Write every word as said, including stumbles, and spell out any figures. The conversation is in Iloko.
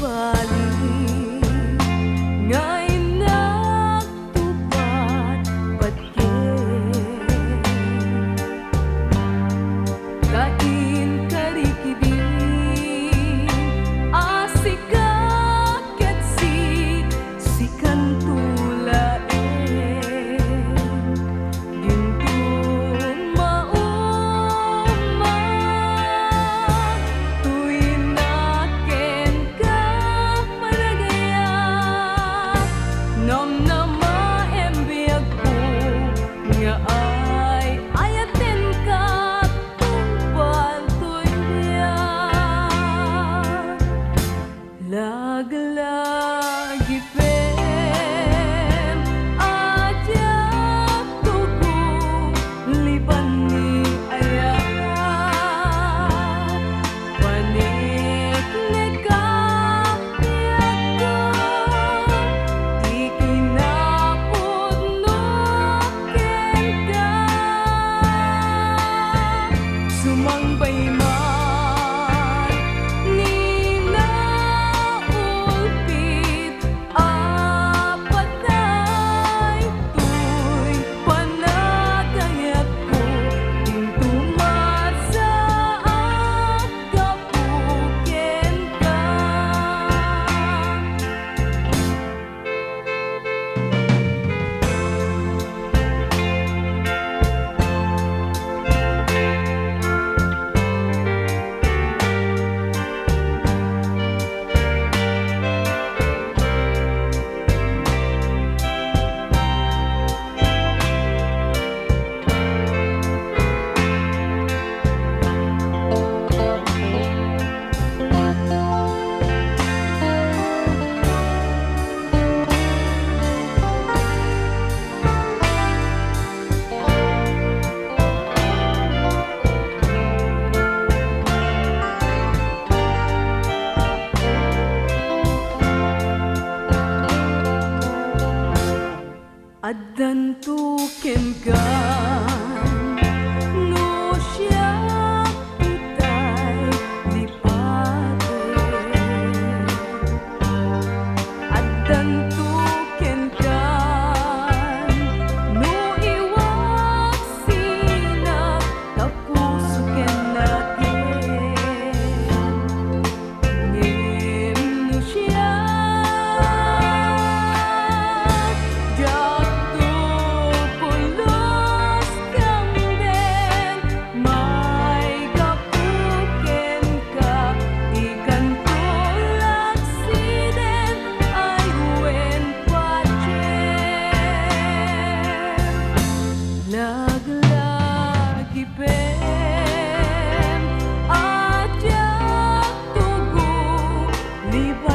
bali nga innak tupad patgen. Ta inkari kadi a sika ket sik-, sikanto laeng. Dinton mauma, toyna kenka panagayat, namnamaem biagko nga ay-ayatenka tungpal toy biag. Laglagipem a diak tugo lipan ni ayat. Panekneka biagko ti kinapudno kenka. Sumangbay man ni naulpit a patay toy panagayatko, dinto marsaak gapu kenka. Addanto kenka no siak itay lipaten. Addanto kenka no iwaksinak ta puso ken nakem. Ngem no siak, diakto pulos kamden, maigapu kenka, ikanto laksiden ay wen patien. Laglagipem a diak tugo lipaten.